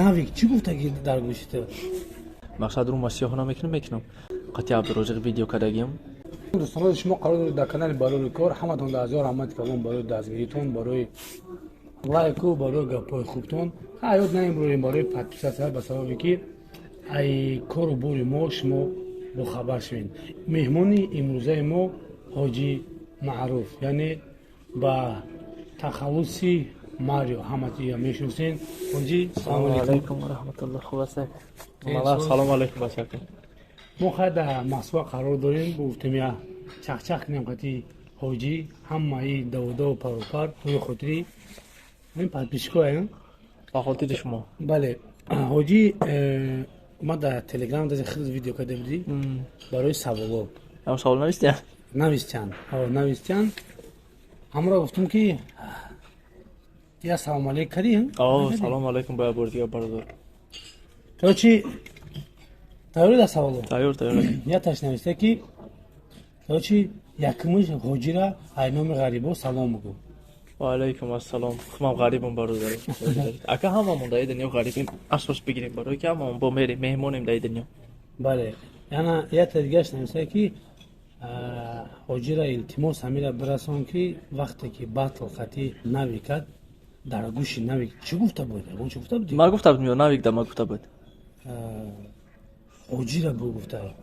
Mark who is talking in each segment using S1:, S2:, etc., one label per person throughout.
S1: Навик чӣ гуфтаги дар гӯши ту?
S2: Мақсад, рӯма сиёҳ намекунам, мекунам. Қати Абдурозиқ видео кардагим.
S1: Дӯстоно, шумо қарор доред дар канали Барори кор. Ҳаматон дар ҳазор раҳмати калон барои дастгиритон, барои лайку, барои гапҳои хубтон. Ҳаёт наимрӯем барои подписаться, ба сабабе ки ай кору бори мо шумо бохабар шавед. Меҳмони имрӯзаи мо Ҳоҷи Маъруф, яъне ба тахаллуси Марио ҳаматия мешиносен. Ҳоҷи, салому алайкум.
S2: Ва раҳматуллоҳ. Хуб аст? Салому алайкум, бачака.
S1: Мо хай дар Москва қарор дорем. Гуфтем, я чахчах кунем қати ҳоҷӣ, ҳамаи давудаву парупар рӯи хотири ин подписчикоя.
S2: Ба хотири шумо.
S1: Бале, ҳоҷӣ, ма дар Телеграм дази хеле видео карда будӣ барои саволо.
S2: Ам савол навистиян?
S1: Навистиян, навистиян. Ҳамро гуфтум, ки я салому алейкум кардӣ.
S2: Салому алейкум, ба бор дигар, бародар.
S1: Короче, тайёрӣ дар саволо?
S2: Тайёр, тайёр.
S1: Яташ нависта, ки, короче, якумиш ҳоҷира ай номи ғарибо салом бугӯ.
S2: Ва алайкум ассалом. Худам ғарибам, бародар. Ака, ҳамамон дар дунё ғарибем, асос бигирем, барои ки ҳамамон бо мерем, меҳмонем дар дунё.
S1: Бале, яна ята дигаш нависта, ки ҳоҷира илтимос, ҳамира бирасон, ки вақте ки батл хати Нави кард, дар гӯши Нави чӣ гуфта буд? Ягон чӣ гуфта будӣ?
S2: Ма гуфта будем ё Навик да ма гуфта буд?
S1: Ҳоҷира бу гуфта.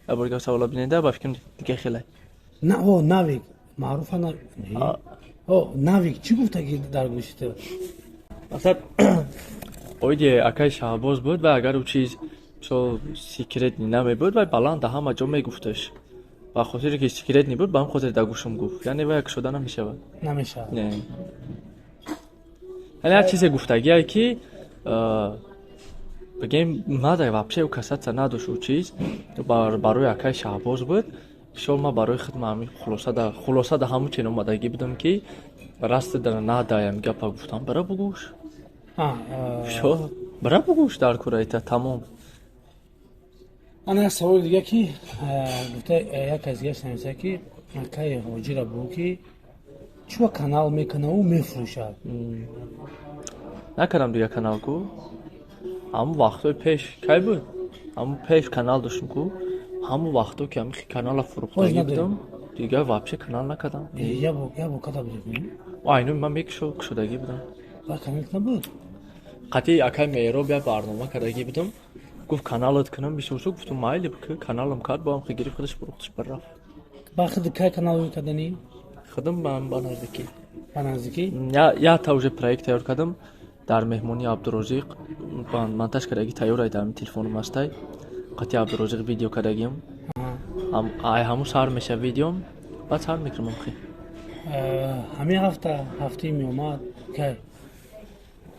S2: Аборга савола бинеда, ба фикрам, дига хелай.
S1: На, о, Навик Маъруфа, о, Навик чӣ гуфтаги дар гӯши ту?
S2: Мақсад, оиди акаи Шаҳбоз буд ва агар ӯ чиз, мисол, секретный намебуд, вай баланд да ҳама ҷо мегуфташ. Ба хотире ки секретный буд, ба ҳам хотир дар гӯшам гуфт, яъне вай кушода намешавад.
S1: Намешавад.
S2: Не, яъне як чизе гуфтагие, ки бигем, мада вообще ӯ касаться надошт. Ӯ чиз барои акаи Шаҳбоз буд. Бисёр ма барои худма ҳамин хулоса да ҳамун чен омадагӣ будам, ки расти дара надаям гапа гуфтам, бара бугӯш, всё, бара бугӯш, дар кураита тамом.
S1: Ана як саволи дига, ки гуфта, як кас дигаш нависа, ки акаи ҳоҷира бугӯ, ки чӯа канал мекунаву мефурӯшад.
S2: Накардам дига канал ку. Ҳамун вақтҳои пеш кай буд, ҳамун пеш канал доштем ку, ҳамун вақтҳо ки ҳамин канала фурӯхтагӣ будам, дигар вообще канал накардам.
S1: Ябо када будем?
S2: Айно ман мекушодагӣ будам.
S1: Канал набуд?
S2: Қатъи акай Меҳроб як барнома кардагӣ будам. Гуфт, каналат кунам бисёрсо. Гуфтум, майли, каналам кард, боам гирифт, худаш фурӯхташ, баррафт.
S1: Ба худ кай канал карданӣ?
S2: Худам ба наздикӣ.
S1: Ба наздикӣ.
S2: Якта уже проект тайёр кардам дар меҳмонии Абдурозиқ, монтаж кардагӣ тайёр, ай дар телефонум ҳастай. Қатъи Абдурозиқ видео кардагиам, ай ҳамун сар меша видеом, баъд сар мекунам хи.
S1: Ҳамин ҳафта, ҳафтаи меомад, кай?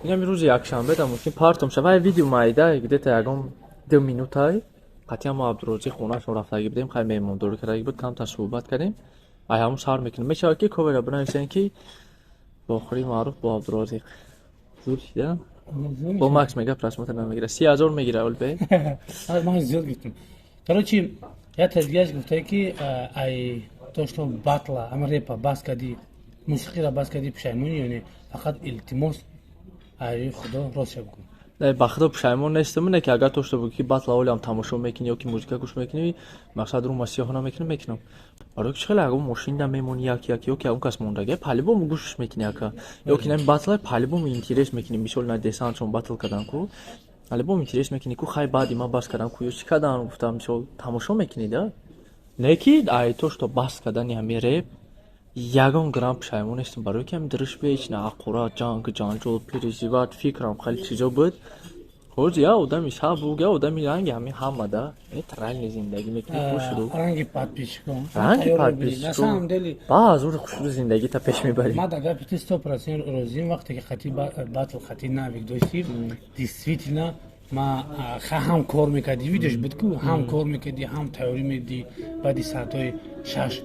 S2: Инами рӯзи якшанбе да мумкин партом шава. Ай видео майда, где-то ягон 2 минутай. Қатъи ҳамо Абдурозиқ хонашон рафтагӣ будем, хай меҳмондорӣ кардагӣ буд, камтар суҳбат кардем, ай ҳамун сар мекунем. Мешавад, ки ковера бинависем, ки бохӯри Маъруф бо Абдурозиқ. Зуд шида бо Макс мега, просмотр намегира, 30 000 мегира олбе.
S1: Ман зиёд гуфтам. Короче, як дигааш гуфтае, ки ай то что батла, ама репа бас кардӣ, мусиқиро бас кардӣ, пушаймонӣ ё не? Фақат илтимос, ай худо ростша бикун.
S2: Ба худо, пушаймон нестам. Не ки агар то что буги, ки батла олиам тамошо мекунӣ ё ки музыка гӯш мекунӣ, мақсад, рӯма сиёҳ намекунам, мекунам. Барои ки хеле ягон мошинда мемонӣ, як як ё ки ягон кас мондаги, по-любому гӯшш мекунӣ, ака, ё ки нами батла по-любому интерес мекунӣ. Мисол, на десантшон батл кардан ку, по-любому интерес мекунӣ ку, хай, баъди ман бас кардам ку ё чӣ кардан, гуфтам, мисол, тамошо мекунӣ да. Не ки ай то что бас кардани ҳами реп ягон грамм пушаймон нестам, барои ки ҳами дриш беч на ақурат, ҷанг, ҷанҷол, переживать, фикрам хеле чизо буд. Ҳози я одами сабук, я одами ранги ҳами ҳама да нейтральный зиндагӣ мекунӣ, хушрӯ.
S1: Ранги подписчикон.
S2: Ранги подписчикон баъзур хушрӯ зиндагита пеш мебарӣ.
S1: Ма дар гапи ту 100% розием. Вақте ки хати батл, хати Навик доштӣ, действительно, ма ҳам кор мекардӣ, видеош буд ку, ҳам кор мекардӣ, ҳам тайёрӣ медидӣ. Баъди соатҳои 6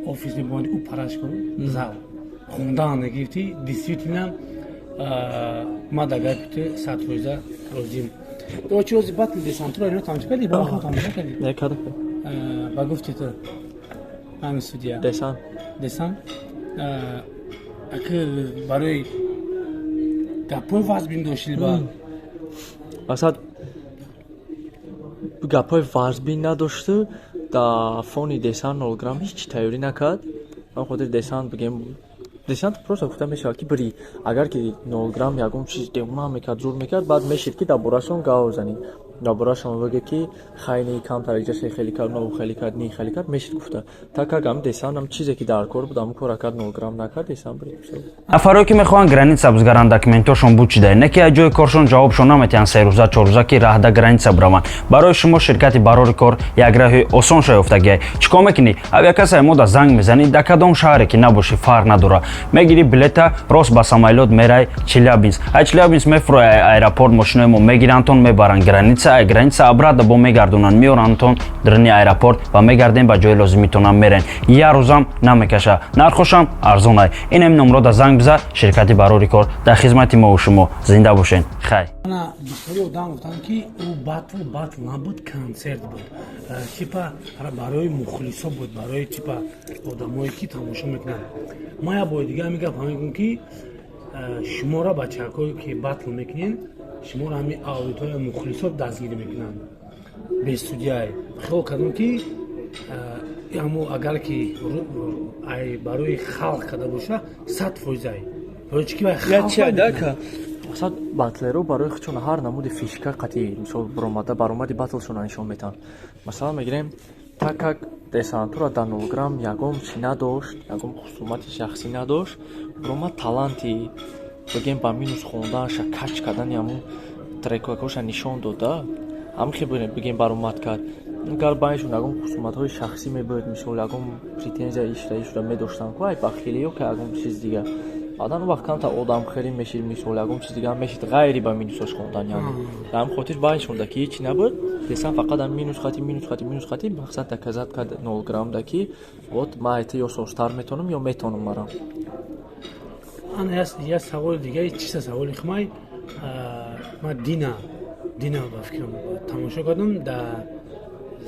S1: офис мебомадӣ, ӯ параш ку зал хундан гирифтӣ. Действительно, ма дар гапи ту 100% розием. Чӣ, рози батли десантура ино тамошо кардӣ? Ба вақт тамошо кардӣ?
S2: Не, кардам.
S1: Ба гуфти ту, ҳами судья?
S2: Десан.
S1: Десан аки барои гапҳои вазбин доштил ба
S2: Мақсад гапҳои варзбин надошту дар фони десант 0 грамм ҳеҷ тайёрӣ накард. Ба хотири десант бигем, десант просто гуфта мешавад ки бири, агар ки 0 грамм ягон чиз девона мекард, зур мекард, баъд мешид ки дар борашон гав занӣ, дар борашон бигӯ ки хайни камтар иҷаша хеле кард, нов хеле кард, ни хеле кард, мешид гуфта. Так как ам десант ам чизе ки дар кор буд, ам кора кард, 0 грамм накард, десант бири.
S3: Нафаро ки мехоҳанд граница бизгаранд, документошон буд шуда, не ки аз ҷои коршон ҷавобшон наметиҳанд, 3 рӯза, 4 рӯза ки раҳда граница бираванд. Барои шумо ширкати Барори кор як раҳи осон шаёфтагиай. Чӣ кор мекунӣ? Авиакассаи мода занг мезанӣ, дар кадом шаҳре ки набошӣ, фарқ надора, мегирӣ билета, рост ба самолёт мерай Челябинск. Ай Челябинск мефурои аэропорт, мошинои мо мегирандтон, мебаранд граница, ай граница обратно бо мегардонанд, меорандтон даруни аэропорт ва мегардем, ба ҷои лозимитонам мерен. Як рӯзам намекаша, нархошам арзонай. Инам номрода занг биза. Ширкати Барори кор дар хизмати мову шумо. Зинда бошен, хай.
S1: Ана бисёри одам гуфтанд, ки ӯ батл батл набуд, консерт буд. Типа барои мухлисо буд, барои типа одамое ки тамошо мекунанд. Ма як бори дига ҳамин гап мегӯм, ки шуморо, бачакое ки батл мекунен, шуморо ҳамин аудитория, мухлисо дастгирӣ мекунанд. Без судья хиёл кардам, ки амо агар ки ай барои халқ карда боша, 100%-ай. Барои чӣ ки вай халқ?
S2: Мақсад, батлеро барои худшон ҳар намуди фишка қатъи, мисол, баромада баромади батлшона нишон метаҳанд. Масалан мегирем, так как десантура дар 0 грамм ягон чӣ надошт, ягон хусумати шахсӣ надошт, баромад, таланти, бигем, ба минус хонданаша, кач кардани ҳамун трекакоша нишон дода, ҳамин бигем баромад кард. Гар байншон ягон хусуматҳои шахсӣ мебуд, мисол, ягон претензия ишра ишра медоштанд ку, ай бахилӣ ё ки ягон чиз дига, баъдан он вақт камтар одамхӯрӣ мешид, мисол, ягон чиз дига мешид, ғайри ба минусош хондан. Яъне дар ҳамин хотир байншонда ки ҳеҷ набуд, десан фақат ам минус хати, минус хати, минус хати, мақсад доказать кард 0 граммда, ки вот ма айта ё созтар метавонам, ё метавонам марам.
S1: Ана як саволи дига, чиста саволи хумай. Ма дина ба фикрам тамошо кардам дар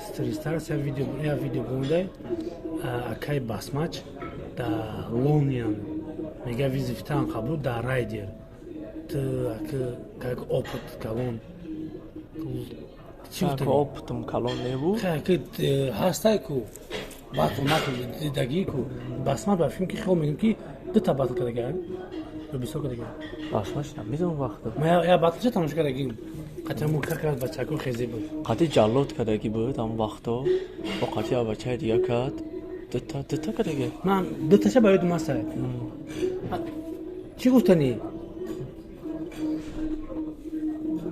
S1: Стристарс як видео бумдай, акай Басмач дар Лониан мега, визифтан қабул дар райдер. Ту как опыт калон
S2: чӣ? Опытам калон небуд.
S1: Ҳастай ку, батл накун дидагӣ ку. Басмач ба фикрам ки хиёл мекунам, ки дута батл кардага ё бисёр кардага.
S2: Басмач намедонам вақта.
S1: Ма як батлша тамошо кардагим, қатъи как раз бачако хезе буд.
S2: Қатъи ҷаллод кардагӣ буд ҳамон вақто, бо қатъи бачаи дига кард, дута дута кардагӣ.
S1: Ман дуташа ба ёдум ҳаста. Чӣ гуфтанӣ?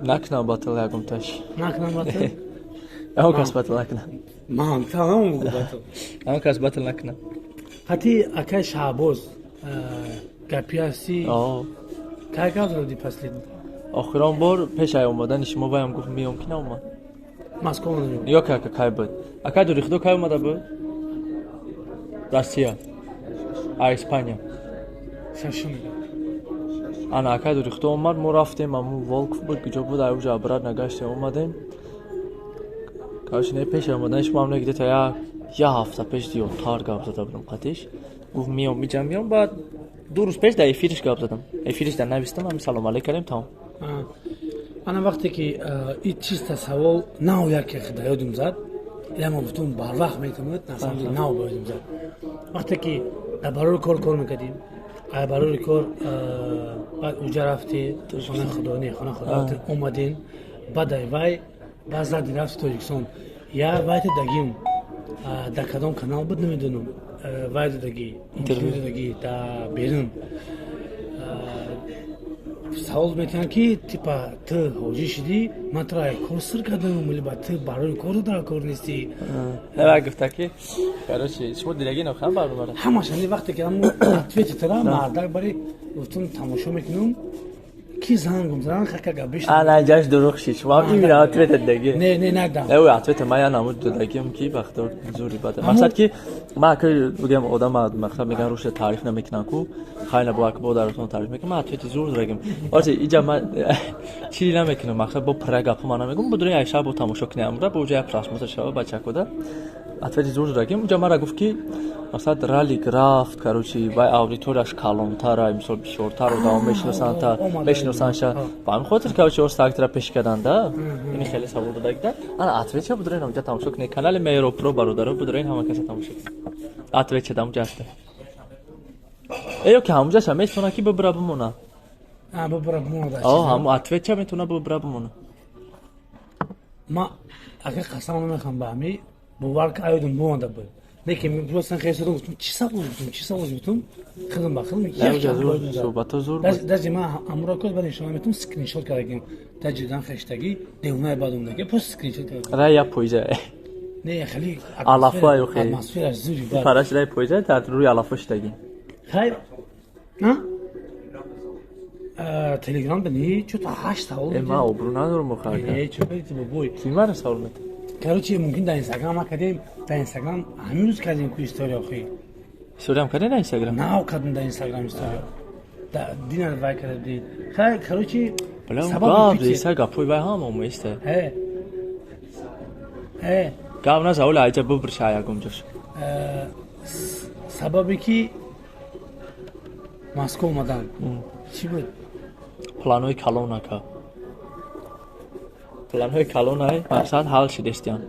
S2: Накунам батл ягонташ.
S1: Накунам батл.
S2: Ягон кас батл накунам.
S1: Ман тамом бугу батл.
S2: Ягон кас батл накунам.
S1: Қатъи акай Шаҳбоз гапи ҳастӣ? Кай гап задӣ последний?
S2: Охирон бор пеш ай омадани шумо ваям гуфт меом, ки наомад.
S1: Москва омада.
S2: Нигоҳ ка, кай буд, акай Дурихудо кай омада буд Россия, а Испания?
S1: Шашум.
S2: Ана акай Дурихудо омад, мо рафтем, аму Волков буд, куҷо буд, ай уҷа обратно гаштем, омадем. Короче, не, пеш омадани шумо ҳам где-то як ҳафта пеш зиёдтар гап зада будам қатиш. Гуфт меом, миҷам меом. Баъд 2 рӯз пеш дар эфириш гап задам, эфириш дар навистам, ҳами салом алейк кардем, тамом.
S1: Ана вақте ки и чиста савол нав яке да ёдум зад, ила гуфтум барвақт метавонад, на самом деле нав ба ёдум зад. Вақте ки дар барори кор кор мекардим, ай барори кор баъд уҷа рафти хона худо, не, хона худо рафти, омадин, баъд ай вай баъд зади рафти Тоҷикистон, я вайта дагим, дар кадом канал буд намедонам, вай додагӣ, интервю додагӣ дар берун, савол метиҳанд, ки типа ту ҳоҷӣ шудӣ, ман туро ай кор сир кардам, либо ту барои кор дар кор нестӣ.
S2: Ва гуфта ки, короче, шумо дидаги нохам барномара?
S1: Ҳамаш ани вақте ки ҳамун ответи тура мардак бари гуфтум тамошо мекунам, ки зангум зан хака габиш.
S2: Ана ҷаш дурӯғ шид, шумо именно ответ даги.
S1: Не, не, надам.
S2: Э, ответ ма я намуд додагим, ки вақто зури бада. Мақсад ки ма ака бигем, одама мақсад меган рушда таъриф намекунам ку, хайна бо ака бо даротон таъриф мекунам, ма ответи зур додагим. Ози иҷа ма чизи намекунам, мақсад бо пра гапо ма намегум, будури айша бо тамошо кунем, амра бо ҷая просмотр шава бачакода. Ответи зур додагим. Унҷа мара гуфт, ки мақсад ралик рафт, короче, вай аудиторияш калонтара, мисол, бисёртар одамо мешиносанд, мешиносандша. Ба ҳамин хотир, короче, остактра пеш карданда. Ини хеле савол додагида. Ана ответча будурен, ҳамҷа тамошо кунед. Канали Меҳро Про, бародаро, будурен, ҳама каса тамошо кунед. Ответча дамуҷа ҳаста. Э, ё ки ҳамуҷаша метавона ки бибира бимона.
S1: Бибира бимона.
S2: О, ҳаму ответча метавона бибира бимона.
S1: Ма ака қасам намехоҳам ба ҳами бовар ки аёдум бомада буд. Лекин просто хесодум, гуфтум, чӣ савол гуфтум, чӣ савол гуфтум, хидм ба хидм.
S2: Суҳбато зур.
S1: Даже ма амро код баъд нишон метум, скриншот кардагим. Таҷридан хештагӣ девонаи бад омдаги, просто скриншот кардагим.
S2: Рай я поиза.
S1: Не, хеле
S2: алафа ё хеле.
S1: Атмосфера зури бад.
S2: Параш рай поиза дар рӯи алафа шидаги.
S1: Хайр. А? Телеграм да не, чё-то ҳашт савол.
S2: Э, ма обрӯ надорам охир.
S1: Не, чё кардӣ, бобой?
S2: Ки мара савол метавад?
S1: Короче, мумкин дар Инстаграм ма кардем, дар Инстаграм ҳамин рӯз кардем ку история охи.
S2: Историям кардем дар Инстаграм?
S1: Нав кардем дар Инстаграм история. Дина вай карда будем. Хай, короче,
S2: сабаби иса гапҳои вай ҳама оместа.
S1: Э. Э.
S2: Гап наза, ола айҷа бубирша ягон ҷош.
S1: Сабабе ки Москва омадан. Чӣ буд?
S2: Планҳои калон, ака. Планҳои калонай, мақсад ҳал шидестиям.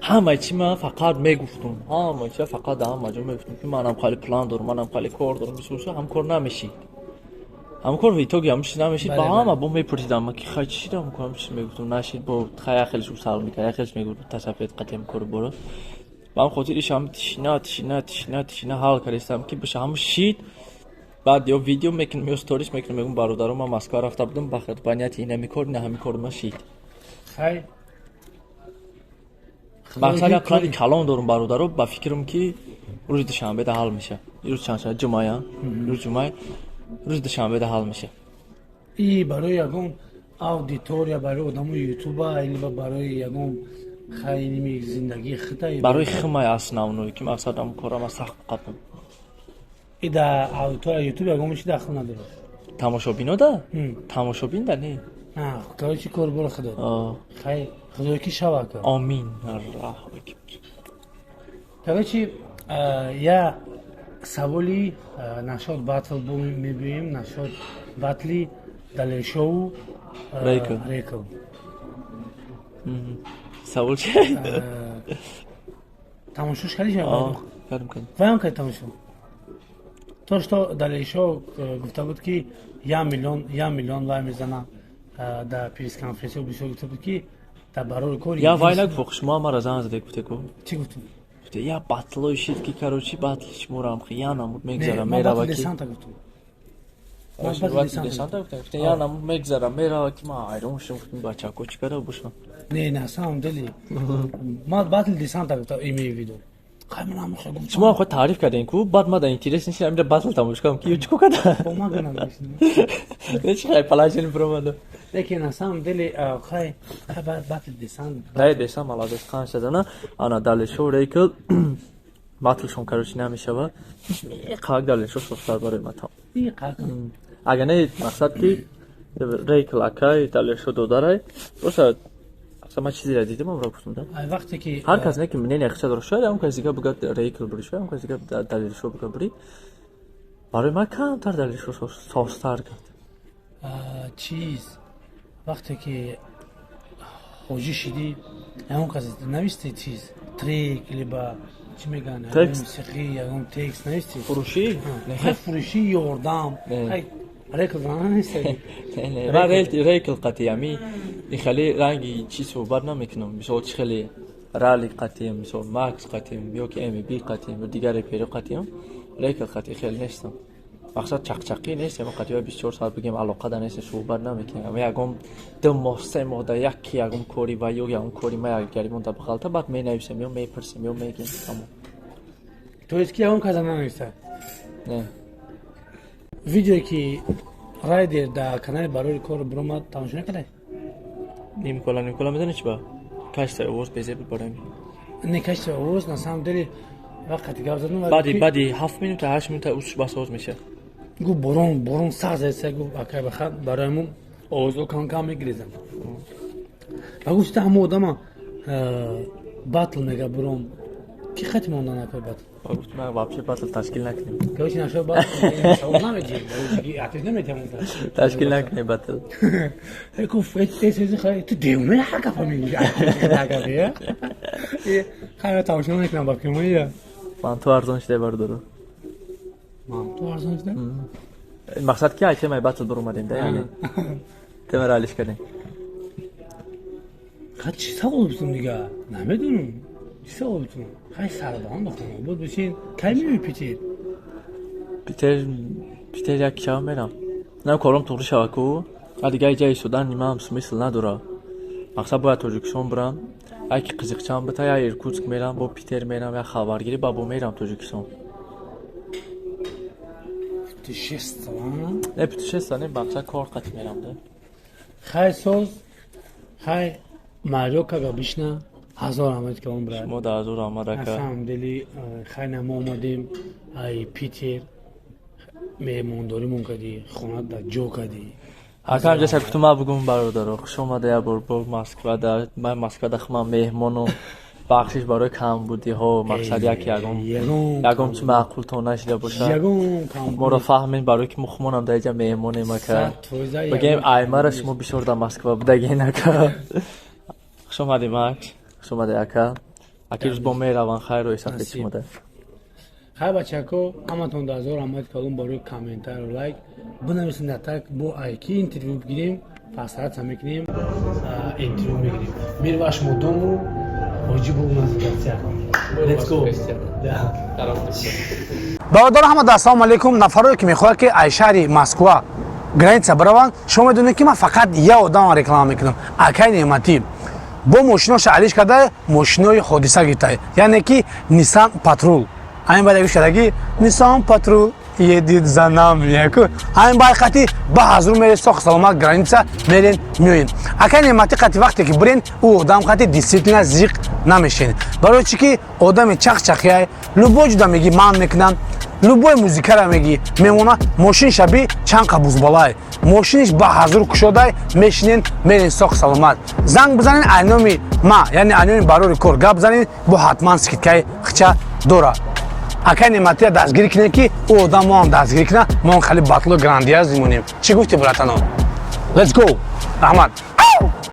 S2: Ҳамаи чи ман фақат мегуфтум, ҳамаи чи фақат дар ҳама ҷо мегуфтум, ки манам хеле план дорам, манам хеле кор дорам, бисӯса ҳам кор намешид. Ҳам кор в итоге ҳам чиз намешид, ба ҳама бо мепурсидам, ки хай чӣ дам кунам, чиз мегуфтум, нашид, бо хай яхелш усал мекард, яхелш мегуфт тасафед қатиам кор боро. Ба ҳам хотир иш ҳам тишина, тишина, тишина, тишина ҳал кардистам, ки биша ҳам шид. Баъд ё видео мекунам, ё сторис мекунам, мегӯм: бародаро, ман Москва рафта будам ба нияти инами кор, ина ҳами кори ман шид.
S1: Хай.
S2: Мақсад як плани калон дорум, бародаро, ба фикрам ки рӯзи душанбеда ҳал меша. Рӯз чанд шуд? Ҷумъая. Рӯз ҷумъа, рӯзи душанбеда ҳал меша.
S1: И барои ягон аудитория, барои одамои ютуба или барои ягон хайними зиндагии хита?
S2: Барои химай основной, ки мақсад ам корама сахт қапам.
S1: И да аудитория ютуб ягон чи дахл надорад?
S2: Тамошобино да? Тамошобин да не.
S1: Короче, кор бора худо. Хай, худое ки шава ка.
S2: Омин. Аллоҳу акбар.
S1: Короче, я саволи нашод батл мебиёем, нашод батли Далершоу
S2: Рейкл.
S1: Рейкл.
S2: Савол чи?
S1: Тамошош кардӣ?
S2: Кардам, кардам.
S1: Ваям кард тамошо. То что Далершоу гуфта буд, ки 1 миллион, 1 миллион вай мезана, дар пресс-конференсия бисёр гуфта буд, ки дар барори кор.
S2: Я вай нагуфт, шумо мара занг заде, гуфте ку.
S1: Чӣ гуфтум?
S2: Гуфте, я батлои шид, ки, короче, батли шуморам я намуд мегзара, мерава, ки
S1: десанта гуфтум.
S2: Десанта гуфтем, гуфте, я намуд мегзара, мерава, ки ман ҳайрон шудам, гуфтем, бачако чӣ карда бошам.
S1: Не, на самом деле ман батл десанта гуфтам, имею в виду.
S2: Шумо худ таъриф кардем ку, баъд ма да интерес нишинам, инҷа батл тамошо кардам, ки ё чӣ карда.
S1: Бо ма гунам.
S2: Чӣ хай положение буромада.
S1: Лекин на самом деле хай батл десант.
S2: Дай десант молодец, қан шадана. Ана Далешо Рейкл батлшон, короче, намешава. Қак Далешо сохтар барои ма там. Агар не, мақсад ки Рейкл акай, Далешо додарай. Просто Аслан ман чизеро дидам, амро гуфтам да.
S1: Вақте ки
S2: ҳар кас не ки мнение хиша дорад, шояд он кас дига бугад Рейкл бури, шояд он кас дига Далершо буга бури. Барои ман камтар Далершо состар кард.
S1: Чиз, вақте ки ҳоҷӣ шидӣ, ягон кас нависти, чиз, трек либо чӣ мегӯянд, мусиқӣ, ягон текст нависти?
S2: Фурӯшӣ?
S1: Хай, фурӯшӣ, ёрдам, хай, Рейкл нависти?
S2: Ман Рейкл қатъи ами хеле ранги чӣ суҳбат намекунам. Мисол, чӣ хеле Рали қатъиам, мисол, Макс қатъиам ё ки МБ қатъиам ё дигар реперо қатъиам, Рейкл қатъи хеле нестам. Мақсад чақчақӣ нест, ама қатъи 24 соат бигем алоқада нест, суҳбат намекунем. Ама ягон 2 моҳ, 3 моҳ да яки ягон кори ва ё ягон кори ма якгаримон да бағалта, баъд менависем ё мепурсем ё мегем, тамом.
S1: То есть ки ягон каса нанависта?
S2: Не.
S1: Видеое ки Райдер дар канали Барори кор биромад, тамошо накардай?
S2: Нимкола, нимкола. Медони чи ба качествои овоз безеб барои
S1: Не, качествои овоз на самом деле вақте гап задам
S2: баъди 7 минута, 8 минута усш бас овоз мешавад.
S1: Гуфт, борон, борон сахт заиста, гуфт, акай бахат барои овозҳо кам кам мегирезам. Ва гуфт, ҳама одама Батл мега буром. Ки хати монда накой батл?
S2: Гуфтам, ман вообще батл ташкил накунем.
S1: Короче, нашо батл савол намедиҳем, барои ответ наметиҳам.
S2: Ташкил накунем батл.
S1: Ку эсези хай, ту девона, ҳар гапа мегӯӣ, гапе. Хай, тамошо намекунам ба филмои.
S2: Ман ту арзон шидай, бародаро.
S1: Ман ту арзон шидай?
S2: Мақсад ки ай темаи батл буромадем да, яъне темаро алиш кардем.
S1: Хай, чӣ савол бисум дига? Намедонам. Чӣ савол бисум? Хай, сарбаҳон хона буд бишин. Кай меои Питер?
S2: Питер як шаб мерам. На кором туғри шава ку. А дига иҷа истодан нимаам смысл надора. Мақсад, бояд Тоҷикистон бурам. Яки қизиқчам бита, я Иркутск мерам, бо Питер мерам, я хабаргирӣ, ба бо мерам Тоҷикистон.
S1: Путешество?
S2: Не путешество, не, мақсад, кор қати мерам да.
S1: Хай, соз. Хай, Мариокага бишна. Ҳазор раҳмат калон, брат.
S2: Шумо да ҳазор раҳмат, ака.
S1: На самом деле, хай, на мо омадем ай Питер, меҳмондоримон кардӣ, хона да ҷо кардӣ.
S2: Ака, ҳамҷаша гуфтум, ма бугум, бародаро, хуш омада як бор бо Москвада. Ман Москвада хумам меҳмону, бахшиш барои камбудиҳо. Мақсад, яки ягон чи маъқултон нашида бошад, моро фаҳмед, барое ки мо хумонам дар иҷа меҳмонем, ака. Бигем, аймара шумо бисёр дар Москва будагин, ака. Хуш омадӣ, Макс, хуш омадӣ, ака. Аки рӯз бо мераванд, хайру сафед шумода.
S1: Хай, бачако, ҳаматон да ҳазор раҳмат калон барои комментарию лайк. Бинависед дар так, бо айки интервю бигирем, постараться мекунем, интервю мегирем. Мир вашему дому. Ҳоҷи бо у нас в гостях. Let's go.
S4: Бародаро, ҳама ассалому алайкум. Нафарое ки мехоҳад, ки ай шаҳри Москва граница бараванд, шумо медонед, ки ман фақат як одамро реклама мекунам, акай Неъматӣ. Бо мошиноша алиш карда, мошинои ҳодиса гирифта, яъне ки Ниссан Патрул. Ҳамин баъд гӯш кардаги «Ниссан Патрул едет за нами» яку ҳамин баъд қати ба ҳазур меред, соқ саломат граница мерен, меоен. Акай Неъматӣ қати вақте ки бирен, ӯ одам қати действительно зиқ намешен. Барои чӣ ки одами чақчақияй, любой ҷуда меги, ман мекунам, любой музикара меги, мемона. Мошин шаби чанд қабузбалай, мошиниш ба ҳазур кушодай, мешинен, мерен соқ саломат. Занг бизанен, айноми ма, яъне айноми барори кор гап занен, бо ҳатман скидкаи хича дора. Акай Неъматия дастгирӣ кунем, ки ӯ одам моам дастгирӣ кунад, мо хеле батло грандиоз мемонем. Чӣ гуфтӣ, братано? Let's go, раҳмат.